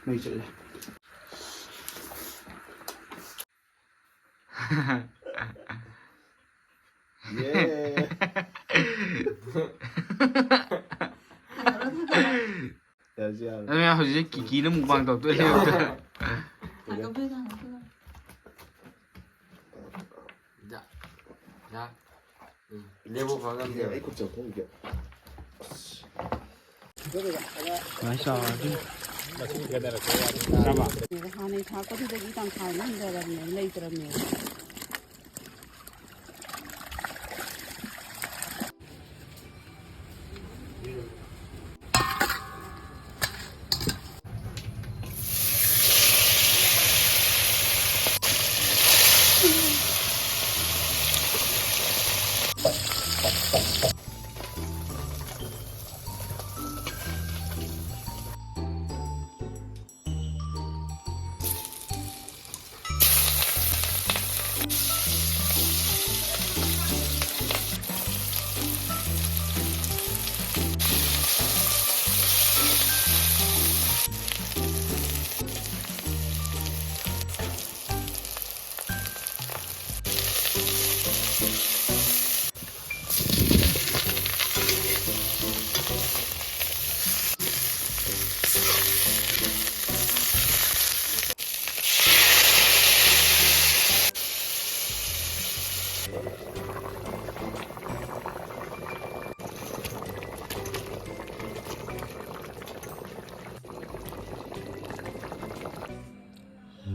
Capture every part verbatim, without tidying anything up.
ꯃꯩ ꯆꯠꯂꯦ꯫ ꯌꯥꯔꯦ, ꯌꯥꯔꯦ꯫ ꯑꯗꯨꯅ ꯍꯧꯖꯤꯛ ꯀꯤꯀꯤꯅ ꯃꯨꯛꯕꯥꯡ ꯇꯧꯗꯣꯏ ꯂꯩꯕꯗ꯫ ꯊꯥꯡꯒꯠꯄꯤꯌꯨ, ꯊꯥꯡꯒꯠꯄꯤꯌꯨ꯫ ꯌꯥ-, ꯌꯥ-, ꯎꯝ, ꯂꯦꯞꯄꯨ ꯈꯪꯉꯝꯗꯦꯕ꯫ ꯑꯩ ꯈꯨꯠ ꯆꯪꯊꯣꯛꯈꯤꯒꯦ꯫ ꯀꯃꯥꯏꯅ ꯆꯥꯎꯔꯗꯤ? ꯍꯥꯟꯅꯩ ꯊꯥꯛꯄꯗꯨꯗꯒꯤ ꯇꯪꯈꯥꯏ ꯑꯃ ꯍꯟꯊꯔꯕꯅꯦꯕ, ꯂꯩꯇ꯭ꯔꯕꯅꯦꯕ꯫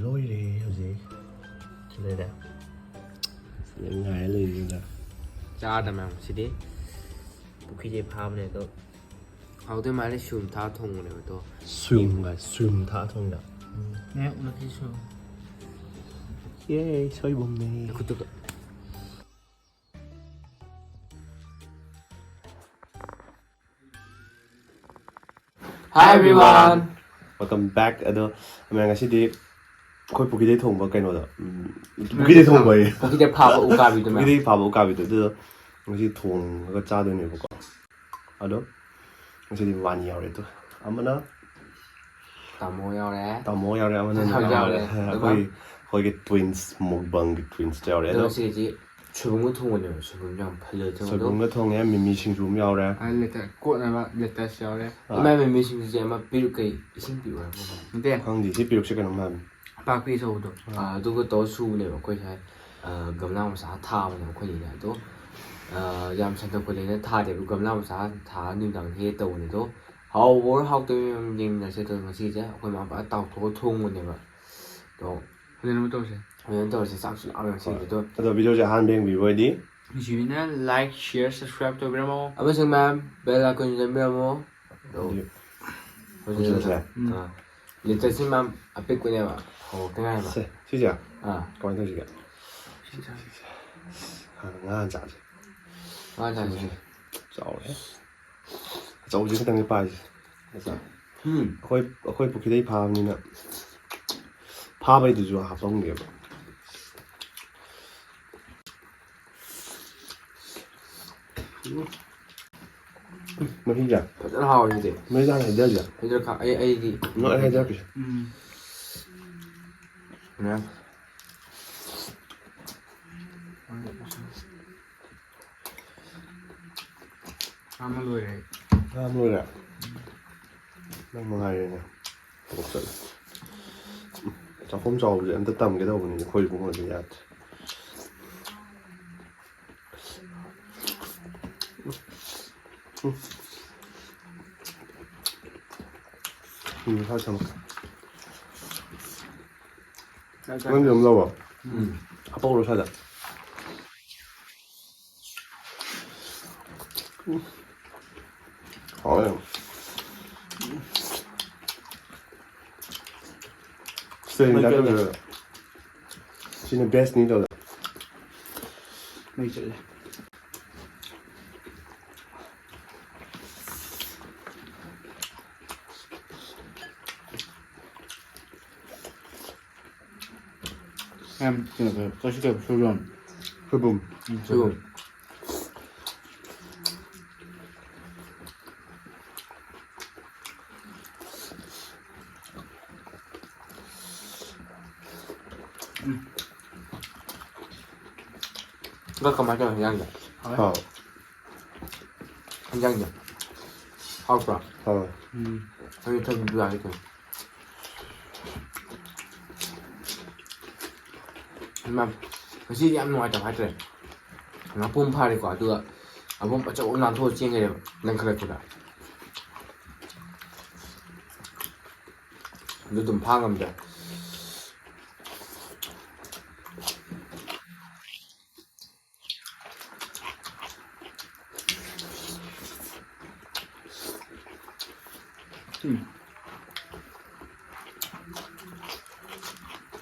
ꯂꯣꯏꯔꯦ ꯍꯧꯖꯤꯛ꯫ ꯁꯤ ꯂꯩꯔꯦ꯫ ꯁꯤꯗ ꯉꯥꯏꯔ ꯂꯩꯔꯤꯗ꯫ ꯆꯥꯗ ꯃꯌꯥꯝ ꯁꯤꯗꯤ ꯄꯨꯈ꯭ꯔꯤꯗꯩ ꯐꯥꯕꯅꯦ ꯑꯗꯣ꯫ ꯍꯥꯎꯗꯣꯏ ꯃꯥꯜꯂꯦ, ꯁꯨꯝ ꯊꯥ ꯊꯣꯡꯕꯅꯦꯕ ꯑꯗꯣ꯫ ꯁꯨꯝꯒ ꯁꯨꯝ ꯊꯥ ꯊꯣꯡꯉꯤꯔ? ꯎꯝ꯫ ꯉꯥꯏꯍꯥꯛ ꯎꯅꯈꯤꯁꯤ ꯁꯨꯝ꯫ ꯌꯦ, ꯁꯣꯏꯕꯨꯝꯅꯦ꯫ ꯈꯨꯠꯇꯨ꯫ Hi everyone! Welcome back. ꯑꯗꯣ ꯃꯌꯥꯝ, ꯉꯁꯤꯗꯤ ꯑꯩꯈꯣꯏ ꯄꯨꯈ꯭ꯔꯤꯗꯩ ꯊꯣꯡꯕ ꯀꯩꯅꯣꯗꯣ, ꯎꯝ, ꯄꯨꯈ꯭ꯔꯤꯗꯩ ꯊꯣꯡꯕ ꯑꯌꯦ꯫ ꯄꯨꯈ꯭ꯔꯤꯗꯩ ꯐꯥꯕ ꯎꯀꯥꯕꯤꯗꯣ ꯃꯌꯥꯝ꯫ ꯄꯨꯈ꯭ꯔꯤꯗꯩ ꯐꯥꯕ ꯎꯀꯥꯕꯤꯗꯣ, ꯑꯗꯨꯗꯣ ꯉꯁꯤ ꯊꯣꯡꯉꯒ ꯆꯥꯗꯣꯏꯅꯦꯕꯀꯣ꯫ ꯑꯗꯣ ꯉꯁꯤꯗꯤ ꯃꯕꯥꯅꯤ ꯌꯥꯎꯔꯦ꯫ ꯑꯗꯣ ꯑꯃꯅ ꯇꯥꯃꯣ ꯌꯥꯎꯔꯦ꯫ ꯇꯥꯃꯣ ꯌꯎꯔꯦ ꯑꯃꯅ ꯌꯥꯎꯔꯦ꯫ ꯑꯩꯈꯣꯏ ꯑꯩꯈꯣꯏꯒꯤ twins mukbangꯒꯤ twins ꯌꯥꯎꯔꯦ ꯑꯗꯣ ꯑꯗꯣ ꯉꯁꯤꯗꯤ ꯁꯣꯏꯕꯨꯝꯒ ꯊꯣꯡꯕꯅꯦꯕ꯫ ꯁꯣꯏꯕꯨꯝ ꯌꯥꯝ ꯐꯖꯅ ꯊꯣꯡꯉꯦ ꯑꯗꯣ꯫ ꯁꯣꯏꯕꯨꯝꯒ ꯊꯣꯡꯉꯦ, ꯃꯤꯃꯤ ꯁꯤꯡꯖꯨ ꯑꯃ ꯌꯥꯎꯔꯦ꯫ ꯂꯦꯇꯔ ꯀꯣꯠꯅꯕ ꯂꯦꯇꯔꯁ ꯌꯥꯎꯔꯦ꯫ ꯏꯃꯥ ꯃꯤꯃꯤ ꯁꯤꯡꯖꯨꯁꯦ ꯑꯃ ꯄꯤꯔꯨꯛ ꯀꯩ ꯏꯁꯤꯡ ꯄꯤꯔꯨꯛ ꯍꯥꯏꯕ꯫ ꯅꯠꯇꯦ, ꯈꯪꯗꯦ ꯁꯤ ꯄꯤꯔꯨꯛꯁꯦ ꯀꯩꯅꯣꯝ ꯍꯥꯏꯕꯅꯤ꯫ ꯄꯥꯛꯄꯤ ꯑꯆꯧꯕꯗꯣ꯫ ꯑꯗꯨꯒ ꯇꯧꯔ ꯁꯨꯕꯅꯦꯕ ꯑꯩꯈꯣꯏ ꯁꯥꯏ꯫ ꯒꯝꯂꯥ ꯃꯆꯥ ꯊꯥꯕꯅꯦꯕ ꯑꯩꯈꯣꯏꯅꯤꯅ ꯑꯗꯣ꯫ ꯌꯥꯝ ꯁꯟꯗꯣꯛ ꯈꯣꯠꯂꯦꯅ ꯊꯥꯗꯦꯕ, ꯒꯝꯂꯥ ꯃꯆꯥ ꯊꯥꯔ ꯅꯨꯃꯤꯗꯥꯡ ꯍꯦꯛ ꯇꯧꯕꯅꯦ ꯑꯗꯣ꯫ ꯍꯥꯎꯕ꯭ꯔꯥ ꯍꯥꯎꯇꯕ꯭ꯔꯥ ꯌꯥꯝ ꯌꯦꯡꯃꯤꯟꯅꯁꯦ ꯑꯗꯣ ꯉꯁꯤꯁꯦ ꯑꯩꯈꯣꯏ ꯃꯥ ꯄꯨꯔꯥ ꯇꯥꯎꯊꯣꯛꯑ ꯊꯣꯡꯕꯅꯦꯕ꯫ ꯑꯗꯣ ꯐꯖꯅ ꯑꯃ ꯇꯧꯁꯦ꯫ ꯐꯖꯅ ꯇꯧꯔꯁꯦ, ꯆꯥꯛꯁꯨ ꯂꯥꯝꯃꯦ ꯉꯁꯤꯗꯤ ꯑꯗꯣ꯫ ꯑꯗꯣ ꯚꯤꯗꯤꯑꯣꯁꯦ ꯑꯍꯥꯟꯕ ꯌꯦꯡꯕꯤꯕ ꯑꯣꯏꯗꯤ ꯅꯨꯡꯁꯤꯕꯤꯅ like, share, subscribe ꯇꯧꯕꯤꯔꯝꯃꯣ꯫ ꯑꯃꯁꯨꯡ ꯃꯌꯥꯝ bell iconꯁꯨ ꯅꯝꯕꯤꯔꯝꯃꯣ꯫ ꯑꯗꯣ ꯍꯧꯖꯤꯛ ꯍꯧꯖꯤꯛ ꯍꯧꯖꯤꯛꯁꯦ ꯎꯝ꯫ ꯑꯥ, ꯂꯤꯇꯔꯁꯤ ꯃꯌꯥꯝ ꯑꯄꯤꯛꯄꯅꯦꯕ ꯍꯧꯔꯛꯇ ꯉꯥꯏꯕ꯫ ꯁꯦ ꯁꯤꯁꯦ ꯑꯥ, ꯀꯃꯥꯏꯅ ꯇꯧꯁꯤꯒꯦ? ꯍꯥꯟꯅ ꯉꯥ ꯍꯥꯟꯅ ꯆꯥꯁꯦ꯫ ꯃꯥ ꯆꯥꯁꯦ꯫ ꯆꯥꯎꯔꯦ꯫ ꯑꯆꯧꯕꯁꯦ ꯈꯤꯇꯪꯗꯤ ꯄꯥꯏꯁꯦ꯫ ꯎꯝ, ꯑꯩꯈꯣꯏ ꯑꯩꯈꯣꯏ ꯄꯨꯈ꯭ꯔꯤꯗꯩ ꯐꯥꯕꯅꯤꯅ ꯐꯥꯕꯩꯗꯨꯁꯨ ꯍꯥꯞꯄꯝꯒꯦꯕ꯫ ꯃꯍꯤꯁꯦ ꯐꯖꯅ ꯍꯥꯎꯋꯦ ꯁꯤꯗꯤ꯫ ꯃꯍꯤꯁꯦ ꯍꯥꯟꯅ ꯍꯩꯖꯔꯁꯦ꯫ ꯑꯩꯗꯣ ꯈ- ꯑꯩ ꯑꯩꯗꯤ ꯅꯣꯏ ꯍꯩꯖꯔꯛꯀꯦꯁꯦ꯫ ꯎꯝ꯫ ꯃꯌꯥꯝ ꯑꯃ ꯂꯣꯏꯔꯦ꯫ ꯉꯥ ꯂꯣꯏꯔꯦ꯫ ꯅꯪ ꯃꯉꯥꯏꯔꯦꯅꯦ꯫ ꯊꯕꯛ ꯆꯠꯂꯦ꯫ ꯆꯥꯛꯈꯨꯝ ꯆꯥꯎꯕꯁꯦ ꯑꯝꯇ ꯇꯝꯒꯦ ꯇꯧꯕꯅꯤꯅꯦ ꯑꯩꯈꯣꯏ ꯏꯕꯨꯡꯉꯣꯁꯦ ꯌꯥꯗ꯭ꯔꯦ꯫ ꯎꯝ, ꯈꯔ ꯆꯪꯉꯛꯀꯦ꯫ ꯅꯪꯒꯤ ꯑꯃ ꯂꯧꯔꯣ꯫ ꯎꯝ, ꯍꯥꯄꯛꯎꯔꯣ ꯁ꯭ꯋꯥꯏꯗ꯫ ꯎꯝ꯫ ꯍꯥꯎꯋꯦ ꯌꯥꯝ꯫ ꯁꯤꯅ ꯕꯦꯁꯅꯤ ꯇꯧꯗ꯫ ꯃꯩ ꯆꯠꯂꯦ꯫ ꯌꯥꯝ ꯀꯩꯅꯣ ꯇꯧꯋꯦ꯫ ꯀꯩꯁꯨ ꯇꯧꯋꯦ, ꯁꯣꯏꯕꯨꯝ꯫ ꯁꯣꯏꯕꯨꯝ꯫ ꯎꯝ, ꯁꯣꯏꯕꯨꯝ꯫ ꯅꯪ ꯀꯃꯥꯏꯅ ꯇꯧꯔꯦ ꯍꯤꯟꯖꯥꯡꯁꯦ? ꯍꯥꯎꯋꯦ꯫ ꯍꯥꯎ꯫ ꯍꯤꯟꯖꯥꯡꯁꯦ ꯍꯥꯎꯇ꯭ꯔꯣ? ꯍꯥꯎꯋꯦ꯫ ꯎꯝ꯫ ꯑꯩ ꯊꯕꯤꯗꯨ ꯌꯥꯒꯦ ꯇꯧꯔꯦ꯫ ꯏꯃꯥ, ꯉꯁꯤꯗꯤ ꯌꯥꯝ ꯅꯨꯡꯉꯥꯏꯇꯕ ꯍꯥꯏꯇꯥꯔꯦ꯫ ꯉꯥꯄꯨꯝ ꯐꯥꯔꯦꯀꯣ, ꯑꯗꯨꯒ ꯉꯥꯄꯨꯝ ꯑꯆꯧꯕ ꯑꯃ ꯅꯥꯟꯊꯣꯛꯑ ꯆꯦꯟꯈ꯭ꯔꯦꯕ, ꯅꯪꯈꯠꯂꯛꯄꯗ꯫ ꯑꯗꯨ ꯑꯗꯨꯝ ꯐꯥ ꯉꯝꯗ꯭ꯔꯦ꯫ ꯎꯝ꯫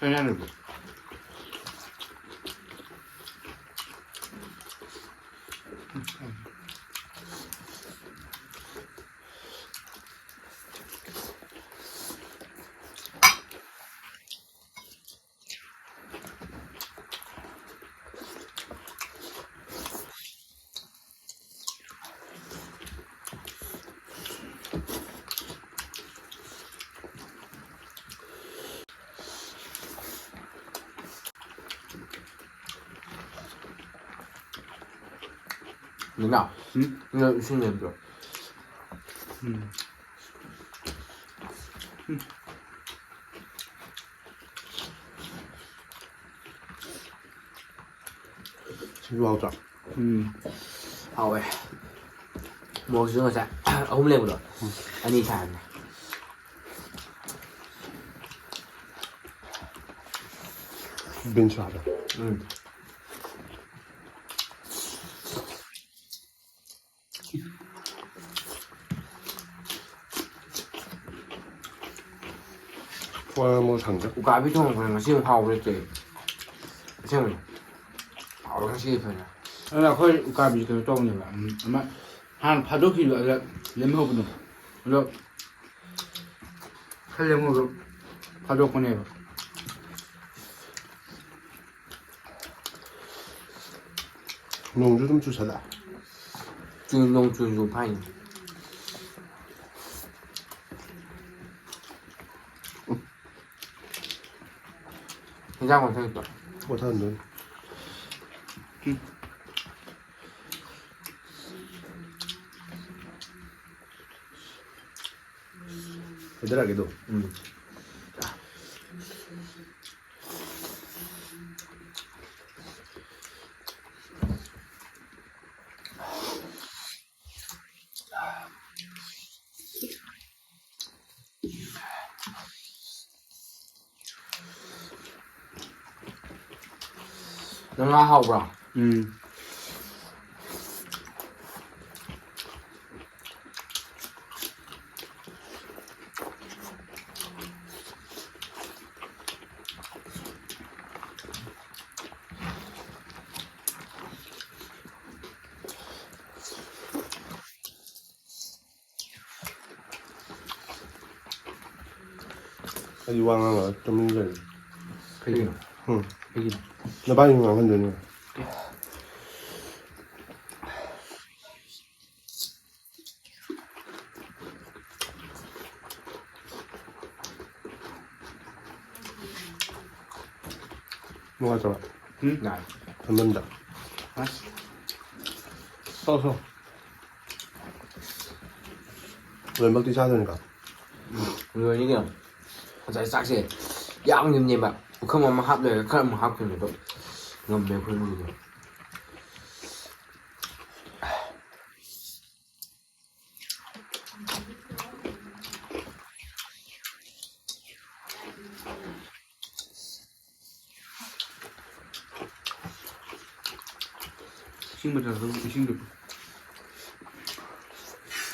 ꯀꯩ ꯍꯥꯏꯅꯣ? ꯅꯅꯥꯎ, ꯎꯝ? ꯅꯪ ꯏꯁꯤꯡ ꯂꯩꯕ꯭ꯔꯣ? ꯎꯝ꯫ ꯎꯝ꯫ ꯁꯤꯡꯖꯨ ꯍꯥꯎꯇ꯭ꯔꯣ? ꯎꯝ꯫ ꯍꯥꯎꯋꯦ꯫ ꯃꯣꯔꯣꯛꯁꯨ ꯉꯁꯥꯏ ꯑꯍꯨꯝ ꯂꯩꯕꯗꯣ, ꯎꯝ꯫ ꯑꯅꯤ ꯊꯥꯔꯝꯃꯦ꯫ ꯕꯤꯟꯁ ꯍꯥꯞꯄꯦ꯫ ꯎꯝ꯫ ꯋꯥ ꯉꯥꯡꯕ ꯁꯪꯗ꯭ꯔꯦ꯫ ꯎꯀꯥꯕꯤ ꯊꯣꯡꯕꯅ ꯉꯁꯤ ꯑꯃꯨꯛ ꯍꯥꯎꯕ ꯂꯩꯇꯦ꯫ ꯑꯁꯦꯡꯕꯅꯤ꯫ ꯍꯥꯎꯔꯦ ꯉꯁꯤꯗꯤ ꯐꯖꯅ꯫ ꯑꯗꯨꯅ ꯑꯩꯈꯣꯏ ꯎꯀꯥꯕꯤ ꯀꯩꯅꯣ ꯇꯧꯕꯅꯦꯕ, ꯎꯝ, ꯑꯃ ꯍꯥꯟꯅ ꯐꯥꯗꯣꯛꯈꯤꯕ ꯑꯗ ꯂꯦꯝꯍꯧꯕꯗꯣ꯫ ꯑꯗꯣ ꯈꯔ ꯂꯦꯝꯍꯧꯕꯗꯣ ꯐꯥꯗꯣꯛꯄꯅꯦꯕ꯫ ꯅꯣꯡꯁꯨ ꯑꯗꯨꯝ ꯆꯨꯁꯜꯂꯛꯑꯦ꯫ ꯆꯨ-, ꯅꯣꯡ ꯆꯨꯁꯨ ꯐꯥꯏꯅꯤ꯫ ꯍꯤꯟꯖꯥꯡ ꯃꯊꯪꯒꯤꯗꯣ꯫ ꯄꯣꯊꯥꯍꯟꯗꯣꯏꯅꯤ꯫ ꯍꯥꯏꯗꯔꯛꯑꯒꯦ ꯑꯗꯨꯝ꯫ ꯎꯝ꯫ ꯅꯪ ꯉꯥ ꯍꯥꯎꯕ꯭ꯔꯣ? ꯎꯝ꯫ ꯑꯩ ꯋꯥ ꯉꯥꯡꯉꯔꯣꯏ, ꯇꯨꯃꯤꯟ ꯂꯩꯔꯒꯦ꯫ ꯀꯩꯒꯤꯅꯣ? ꯎꯝ꯫ ꯀꯩꯒꯤꯅꯣ? ꯅꯕꯥꯅꯤ ꯉꯥꯡꯍꯟꯗꯣꯏꯅꯦ꯫ ꯅꯨꯡꯉꯥꯏꯇ꯭ꯔꯣ? ꯎꯝ? ꯅꯥꯏ꯫ ꯐꯝꯕꯝꯗ꯫ ꯑꯁ꯫ ꯁꯣ, ꯁꯣ꯫ ꯂꯣꯏꯅꯃꯛꯇꯤ ꯆꯥꯗꯣꯏꯅꯤꯀꯣ? ꯎꯝ, ꯂꯣꯏꯔꯅꯤ ꯀꯩꯅꯣ꯫ ꯉꯁꯥꯏ ꯆꯥꯛꯁꯦ ꯌꯥꯝꯈꯤꯕꯅꯦꯕ꯫ ꯄꯨꯈꯝ ꯑꯃ ꯍꯥꯞ ꯂꯣꯏꯔꯒ ꯈꯔ ꯑꯃꯨꯛ ꯍꯥꯞꯈꯤꯕꯅꯦ ꯑꯗꯣ ꯉꯝꯃꯦ ꯑꯩꯈꯣꯏ ꯃꯤꯗꯣ꯫ ꯏꯁꯤꯡ ꯕꯣꯇꯜꯗꯨ, ꯏꯁꯤꯡꯗꯨ꯫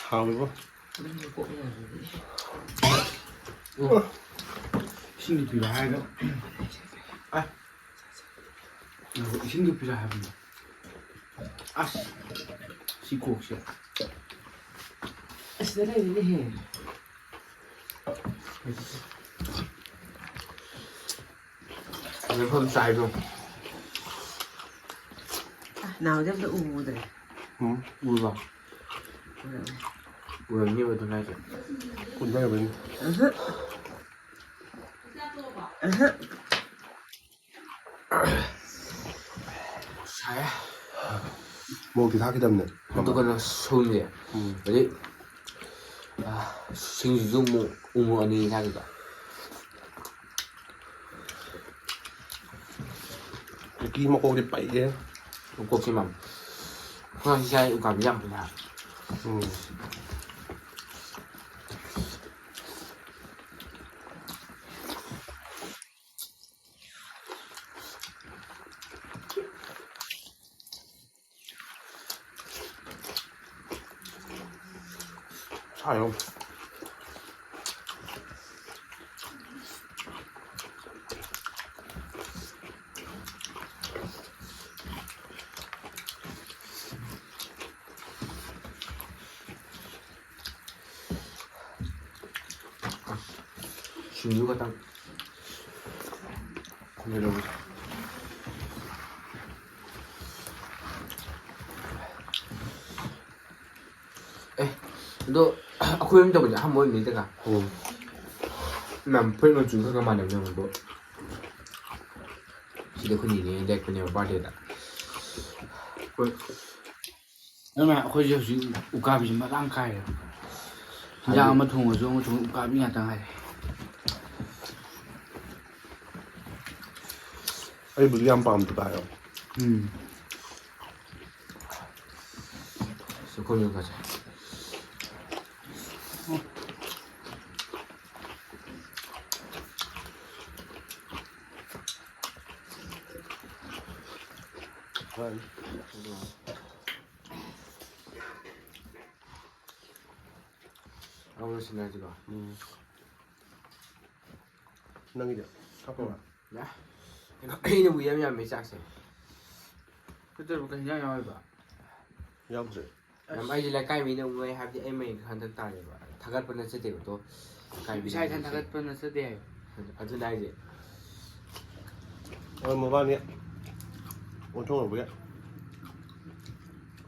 ꯍꯥꯎꯋꯦꯕꯣ꯫ ꯏꯁꯤꯡꯗꯨ ꯄꯤꯔꯣ ꯍꯥꯏꯔꯒ꯫ ꯑ꯫ ꯉꯥꯏꯈꯣ, ꯏꯁꯤꯡꯗꯨ ꯄꯤꯔꯣ ꯍꯥꯏꯕꯅꯤ꯫ ꯑꯁ꯫ ꯁꯤ ꯀꯣꯛꯁꯦ꯫ ꯑꯁꯤꯗ ꯂꯩꯔꯦꯅꯦꯍꯦ꯫ ꯃꯐꯝ ꯆꯥꯏꯗꯣ꯫ ꯑ, ꯅꯥꯎꯗꯤ ꯑꯝꯇ ꯎꯗ꯭ꯔꯦ꯫ ꯎꯝ, ꯎꯔꯕ? ꯎꯔꯝꯅꯤ꯫ ꯎꯔꯝꯅꯤꯕ ꯑꯗꯨꯝ ꯍꯥꯏꯁꯦ꯫ ꯎꯅꯔꯕꯅꯤ꯫ ꯑꯍ꯫ ꯑꯍ꯫ ꯊꯥꯏ꯫ ꯃꯣꯔꯣꯛꯇꯤ ꯊꯥꯛꯈꯤꯗꯕꯅꯦ꯫ ꯑꯗꯨꯒ ꯁꯣꯏꯕꯨꯝꯁꯦ꯫ ꯎꯝ꯫ ꯑꯗꯩ, ꯑꯥ, ꯁꯤꯡꯁꯤꯁꯨ ꯑꯃꯨꯛ ꯎꯃꯣꯔꯣꯛ ꯑꯅꯤ ꯊꯥꯛꯈꯤꯕ꯫ ꯀꯨꯀꯤ ꯃꯀꯣꯛꯇꯤ ꯄꯩꯌꯦ꯫ ꯃꯀꯣꯛꯁꯤ ꯃꯝ꯫ ꯑꯩꯈꯣꯏ ꯉꯁꯤ ꯆꯥꯏ ꯎꯀꯥꯕꯤ ꯌꯥꯝ ꯐꯖꯩ ꯍꯥꯏꯕ꯫ ꯎꯝ꯫ ꯁꯥꯏꯌꯣ꯫ ꯁꯤꯡꯖꯨ ꯈꯛꯇꯪ꯫ ꯈꯨꯝꯖꯤꯜꯂꯨꯕꯁꯦ꯫ ꯑꯦ, ꯑꯗꯣ ꯑꯩꯈꯣꯏ ꯑꯍꯨꯝ ꯇꯧꯕꯁꯦ ꯑꯍꯥꯟꯕ ꯑꯣꯏꯕꯅꯤꯗꯀꯣ꯫ ꯎꯝ꯫ ꯃꯌꯥꯝ ꯐꯨꯔꯤꯠ ꯃꯆꯨ ꯈꯔ ꯈꯔ ꯃꯥꯟꯅꯕꯅꯦ ꯑꯗꯣ꯫ ꯁꯤꯗ ꯑꯩꯈꯣꯏ ꯅꯤꯅꯦ ꯂꯦꯛꯄꯅꯦꯕ ꯕꯥꯔꯗꯦꯗ꯫ ꯑꯩꯈꯣꯏ ꯑꯗꯨꯅ ꯑꯩꯈꯣꯏꯁꯦ ꯍꯧꯖꯤꯛ ꯎꯀꯥꯕꯤꯁꯦ ꯃꯔꯥꯡ ꯀꯥꯏꯔꯦ꯫ ꯍꯤꯟꯖꯥꯡ ꯍꯥꯏꯗꯤ ꯑꯃ ꯊꯣꯡꯉꯁꯨ ꯑꯃ ꯊꯣꯡꯉꯁꯨ ꯎꯀꯥꯕꯤ ꯉꯥꯛꯇ ꯉꯥꯏꯔꯦ꯫ ꯑꯩꯕꯨꯗꯤ ꯌꯥꯝ ꯄꯥꯝꯗꯦ ꯚꯥꯏ꯫ ꯎꯝ꯫ ꯁꯤ ꯑꯩꯈꯣꯏ ꯌꯨꯝ ꯀꯥꯁꯦ꯫ ꯍꯣꯏ꯫ ꯑꯃꯨꯛ ꯁꯤꯟꯅꯔꯁꯤꯀꯣ꯫ ꯎꯝ꯫ ꯅꯪꯒꯤꯗꯤ ꯍꯥꯞꯄꯕ? ꯌꯥ꯫ ꯑꯩꯅꯕꯨ ꯌꯥꯝ ꯌꯥꯝꯃꯦ ꯆꯥꯛꯁꯦ꯫ ꯈꯨꯠꯇꯕꯨ ꯀꯩ ꯍꯤꯟꯖꯥꯡ ꯌꯥꯎꯔꯤꯕ? ꯌꯥꯎꯗ꯭ꯔꯦ꯫ ꯌꯥꯝ, ꯑꯩꯗꯤ ꯂꯩꯀꯥꯏ ꯃꯤꯅ ꯎꯅꯩ ꯍꯥꯏꯕꯗꯤ ꯑꯩ ꯃꯌꯦꯛ ꯍꯟꯗꯛ ꯇꯥꯔꯦꯕ꯫ ꯊꯥꯒꯠꯄ ꯅꯠꯆꯗꯦꯕ ꯑꯗꯣ꯫ ꯂꯩꯀꯥꯏ ꯃꯤꯅ ꯏꯁꯥ ꯏꯊꯟ ꯎꯅꯩ꯫ ꯊꯥꯒꯠꯄ ꯅꯠꯆꯗꯦ ꯍꯥꯏꯌꯨ꯫ ꯑꯗꯨꯅ ꯍꯥꯏꯁꯦ꯫ ꯍꯣꯏ, ꯃꯕꯥꯅꯤ ꯑꯣꯟꯊꯣꯛꯅꯕꯒꯤ꯫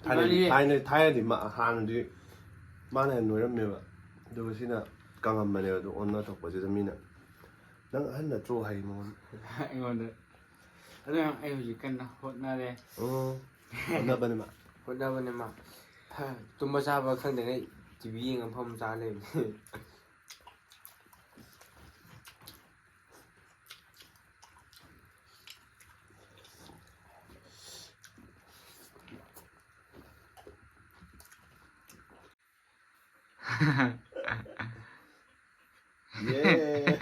ꯊꯥꯏꯅꯗꯤ, ꯏꯕꯥꯅꯤ ꯊꯥꯏꯅ-, ꯊꯥꯏꯅꯗꯤ ꯃꯥ-, ꯍꯥꯟꯅꯗꯤ ꯃꯥꯅ ꯍꯦꯟꯅ ꯅꯣꯏꯔꯝꯃꯦꯕ꯫ ꯑꯗꯨꯒ ꯁꯤꯅ ꯀꯪꯉꯝꯕꯅꯦꯕ꯫ ꯑꯗꯨ ꯑꯣꯟꯅ ꯊꯣꯛꯄꯁꯤꯗ ꯃꯤꯅ, "ꯅꯪ ꯑꯍꯟ ꯅꯠꯇ꯭ꯔꯣ?" ꯍꯥꯏ ꯃꯉꯣꯟꯗ꯫ ꯑꯩꯉꯣꯟꯗ꯫ ꯑꯗꯨꯅ ꯑꯩ ꯍꯧꯖꯤꯛ ꯀꯟꯅ ꯍꯣꯠꯅꯔꯦ꯫ ꯎꯝ꯫ ꯍꯣꯠꯅꯕꯅꯤ ꯃꯥ꯫ ꯍꯣꯠꯅꯕꯅꯤ ꯃꯥ꯫ ꯇꯨꯝꯕ ꯆꯥꯕ ꯈꯪꯗꯉꯩ ꯇꯤ ꯚꯤ ꯌꯦꯡꯉ ꯐꯝ ꯆꯥ ꯂꯩꯕꯅꯤ꯫ 예.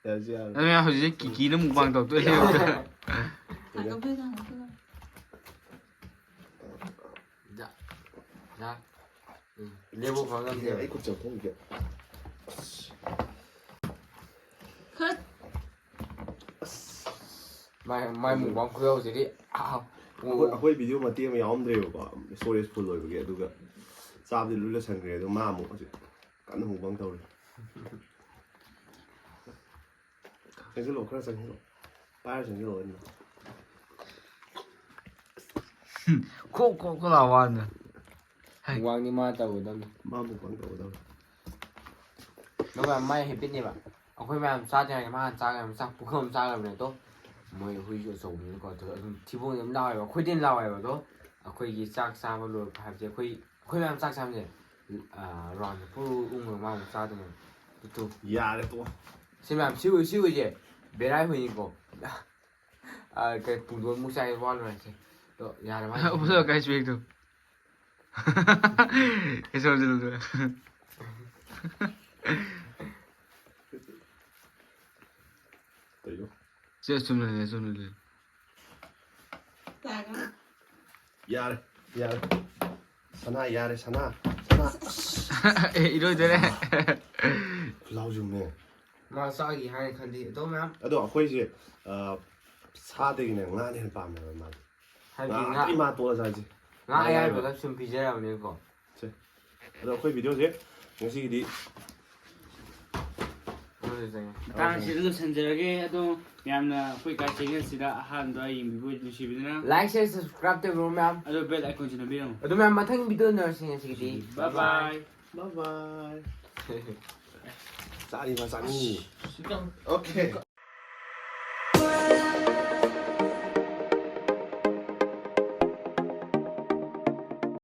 야, 야, ꯍꯧꯖꯤꯛ ꯀꯤꯀꯤꯅ ꯃꯨꯛꯕꯥꯡ ꯇꯧꯗꯣꯏ ꯂꯩꯕꯗ꯫ ꯉꯥꯛꯇꯪ ꯐꯦꯡꯉꯣ, ꯉꯥꯛꯇꯪ꯫ ꯌꯥ꯫ ꯌꯥ꯫ ꯎꯝ꯫ ꯂꯦꯞꯄꯨ ꯐꯪꯉꯝꯗꯦꯕ꯫ ꯑꯩ ꯈꯨꯠ ꯆꯥꯝꯊꯣꯛꯈꯤꯒꯦ꯫ ꯈꯠ꯫ ꯃꯥꯏ, ꯃꯥꯏ ꯃꯨꯛꯕꯥꯡ ꯈꯨꯌꯧꯁꯤꯗꯤ꯫ ꯑꯥ꯫ ꯑꯩꯈꯣꯏ, ꯑꯩꯈꯣꯏ ꯚꯤꯗꯤꯑꯣ ꯃꯇꯦꯛ ꯑꯃ ꯌꯥꯎꯔꯝꯗ꯭ꯔꯦꯕꯀꯣ, ꯁ꯭ꯇꯣꯔꯦꯖ ꯐꯨꯜ ꯑꯣꯏꯕꯒꯤ꯫ ꯑꯗꯨꯒ ꯆꯥꯕꯗꯤ ꯂꯣꯏ ꯂꯣꯏꯁꯟꯈ꯭ꯔꯦ꯫ ꯑꯗꯣ ꯃꯥ ꯑꯃꯨꯛ ꯍꯧꯖꯤꯛ ꯀꯟꯅ ꯃꯨꯛꯕꯥꯡ ꯇꯧꯔꯤ꯫ ꯆꯪꯁꯤꯜꯂꯣ, ꯈꯔ ꯆꯪꯁꯤꯜꯂꯣ꯫ ꯄꯥꯏꯔ ꯆꯪꯁꯤꯜꯂꯣ ꯑꯗꯨꯅ꯫ ꯈꯣꯛ ꯈꯣꯛ ꯈꯣꯛ ꯂꯥꯎ ꯋꯥꯅ꯫ ꯍꯩ꯫ ꯃꯨꯛꯕꯥꯡꯗꯤ ꯃꯥ ꯇꯧꯒꯗꯕꯅꯤ꯫ ꯃꯥ ꯃꯨꯛꯕꯥꯡ ꯇꯧꯒꯗꯕꯅꯤ꯫ ꯅꯪ ꯃꯥꯏ ꯍꯦꯕꯤꯠꯅꯦꯕ꯫ ꯑꯩꯈꯣꯏ ꯃꯌꯥꯝ ꯆꯥꯗ꯭ꯔꯤꯉꯩꯗ ꯃꯥ ꯍꯥꯟꯅ ꯆꯥꯈ꯭ꯔꯕꯅꯤ, ꯆꯥꯛ ꯄꯨꯈꯝ ꯑꯃ ꯆꯥꯈ꯭ꯔꯕꯅꯤ꯫ ꯑꯗꯣ ꯃꯣꯏ ꯍꯨꯏꯁꯨ ꯑꯆꯧꯕꯅꯤꯅꯀꯣ, ꯑꯗꯣ ꯑꯗꯨꯝ ꯊꯤꯕꯣꯡꯁꯦ ꯑꯗꯨꯝ ꯂꯥꯎꯋꯦꯕ꯫ ꯑꯩꯈꯣꯏꯗꯤ ꯑꯗꯨꯝ ꯂꯥꯎꯋꯦꯕ꯫ ꯑꯗꯣ ꯑꯩꯈꯣꯏꯒꯤ ꯆꯥꯛ ꯆꯥꯕ ꯂꯣꯏꯔꯛꯄ ꯍꯥꯏꯕꯁꯦ ꯑꯩꯈꯣꯏ, ꯑꯩꯈꯣꯏ ꯃꯌꯥꯝ ꯆꯥꯛ ꯆꯥꯕꯁꯦ, ꯑꯥ, ꯔꯥꯎꯟꯁꯦ ꯄꯨꯔꯨ ꯎꯪꯉꯒ ꯃꯥ ꯑꯃꯨꯛ ꯆꯥꯗꯣꯏꯅꯦꯕ꯫ ꯇꯨ, ꯇꯨ꯫ ꯌꯥꯔꯦ, ꯇꯣꯛꯑꯣ꯫ ꯁꯤ ꯃꯌꯥꯝ, ꯁꯤ ꯍꯨꯏ, ꯁꯤ ꯍꯨꯏꯁꯦ ꯕꯦꯔꯥꯏ ꯍꯨꯏꯅꯤꯀꯣ꯫ ꯑꯥ, ꯀꯩ ꯄꯨꯡꯗꯣꯟꯃꯨꯛ ꯆꯥꯏ, ꯋꯥ ꯂꯣꯏꯔꯦ ꯁꯤ꯫ ꯑꯗꯣ ꯌꯥꯔꯦ, ꯃꯥ ꯎꯕꯗ ꯀꯥꯏ ꯆꯨꯏ ꯑꯗꯨ? ꯀꯩꯁꯨ ꯍꯧꯖꯤꯜꯂꯨꯗ꯭ꯔꯦ꯫ ꯀꯩꯅꯣ? ꯁꯦ, ꯆꯨꯝꯅ ꯂꯩ, ꯆꯨꯝꯅ ꯂꯩ꯫ ꯌꯥꯔꯦ, ꯌꯥꯔꯦ꯫ ꯁꯅꯥ ꯌꯥꯔꯦ, ꯁꯅꯥ, ꯁꯅꯥ꯫ ꯑꯁ! ꯑꯦ, ꯏꯔꯣꯏꯗꯣꯔꯦ꯫ ꯈꯨꯂꯥꯎꯁꯤꯃꯅꯦ꯫ ꯃꯥ ꯆꯥꯈꯤ ꯍꯥꯏꯅ ꯈꯜꯂꯤ꯫ ꯑꯗꯣ ꯃꯌꯥꯝ ꯑꯗꯣ ꯑꯩꯈꯣꯏꯁꯦ, ꯑ, ꯁꯥꯗꯒꯤꯅꯦ ꯉꯥꯅ ꯍꯦꯟꯅ ꯄꯥꯝꯃꯦꯕ ꯃꯥꯗꯤ꯫ ꯍꯥꯏꯕꯗꯤ ꯉꯥ ꯉꯥ, ꯑꯇꯩ ꯃꯥ ꯇꯣꯛꯑ ꯆꯥꯁꯦ꯫ ꯉꯥ ꯉꯥ ꯑꯌꯥꯏꯕ꯫ ꯑꯌꯥꯏꯕꯒ ꯁꯨꯝ ꯄꯤꯖꯔꯕꯅꯤꯀꯣ꯫ ꯁꯦ꯫ ꯑꯗꯣ ꯑꯩꯈꯣꯏ ꯚꯤꯗꯤꯑꯣꯁꯦ ꯉꯁꯤꯒꯤꯗꯤ ꯃꯇꯥꯡ ꯑꯁꯤꯗ ꯂꯣꯏꯁꯤꯟꯖꯔꯒꯦ꯫ ꯑꯗꯣ ꯃꯌꯥꯝꯅ ꯑꯩꯈꯣꯏ ꯀꯥ ꯆꯦꯅꯦꯜꯁꯤꯗ ꯑꯍꯥꯟꯕ ꯌꯦꯡꯕꯤꯕ ꯅꯨꯡꯁꯤꯕꯤꯗꯨꯅ like, share, subscribe ꯇꯧꯕꯤꯔꯣ ꯃꯌꯥꯝ꯫ ꯑꯗꯣ bell icon ꯁꯤ ꯅꯝꯕꯤꯔꯝꯃꯨ꯫ ꯑꯗꯨ ꯃꯌꯥꯝ ꯃꯊꯪ ꯚꯤꯗꯤꯑꯣ ꯎꯅꯔꯁꯤ ꯉꯁꯤꯒꯤꯗꯤ꯫ Bye bye꯫ Bye bye. ꯆꯥꯅꯤꯡꯕ ꯆꯥꯅꯤꯡꯉꯤ꯫ Okay.